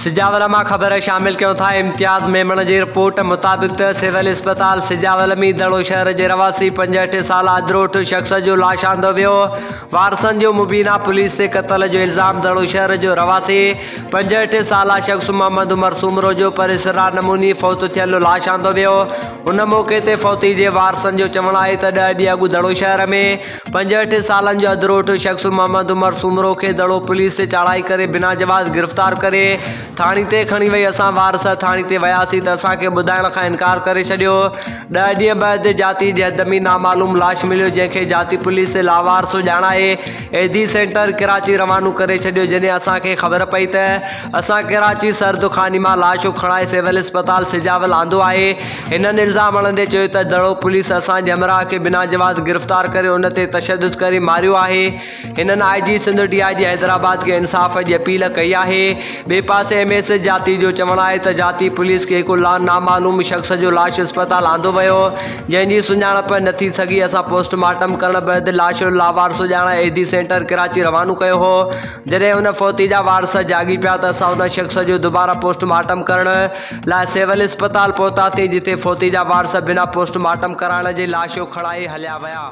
سجاول مان خبر شامل ڪيون ٿا امتياز ميمڻ جي رپورٽ مطابق ته سول اسپتال سجاول ۾ دڙو شهر جي رهواسي 65 سالا اڌروٺ شخص جو لاش آندو ويو وارثن جو مبينا پوليس تي قتل جو الزام دڙو شهر جو رهواسي 65 سالا شخص محمد عمر سومرو جو پراسرار نموني فوت ٿيل لاش آندو ويو ان موقعي تي فوتي جي وارثن جو چوڻ آهي ته 10 ڏينهن اڳ دڙو شهر ۾ 65 سالن جو اڌروٺ شخص محمد عمر سومرو کي دڙو پوليس چاڙهائي ڪري بنا جواز گرفتار ڪري ٿاڻي تي کڻي وئي اسان وارث ٿاڻي تي وياسين ته اسان کي ٻڌائڻ کان انڪار ڪري ڇڏيو 10 ڏينهن بعد جاتي جي حد ۾ نامعلوم لاش مليو جنهن کي جاتي پوليس لاوارث ڄاڻائي ايڌي سينٽر ڪراچي روانو ڪري ڇڏيو جڏهن اسان کي خبر پئي ته اسان ڪراچي سرد خاني مان لاش کڻائي سول اسپتال سجاول آندو آهي هنن الزام هڻندي چيو ته دڙو پوليس اسان جي همراهه کي بنا جواز گرفتار ڪري ان تي تشدد ڪري ماريو آهي. هنن I G Sindh D I G Hyderabad کي انصاف جي اپيل ڪئي آهي. ٻئي پاسي ايم ايس جاتي جو چوڻ آهي ته جاتي پوليس کي هڪ نامعلوم شخص جو لاش اسپتال آندو ويو جنهن جي سڃاڻپ نه ٿي سگهي اسان پوسٽ مارٽم ڪرڻ بعد لاش لاوارث ڄاڻائي ايڌي سينٽر ڪراچي روانو ڪيو هو جڏهن ان فوتي جا وارث جاڳي پيا ته اسان ان شخص جو دوباره پوسٽ مارٽم ڪرڻ لاء سول اسپتال پهتاسين جتي فوتي جا وارث بنا پوسٽ مارٽم ڪرائڻ جي لاش کڻائي هليا ويا.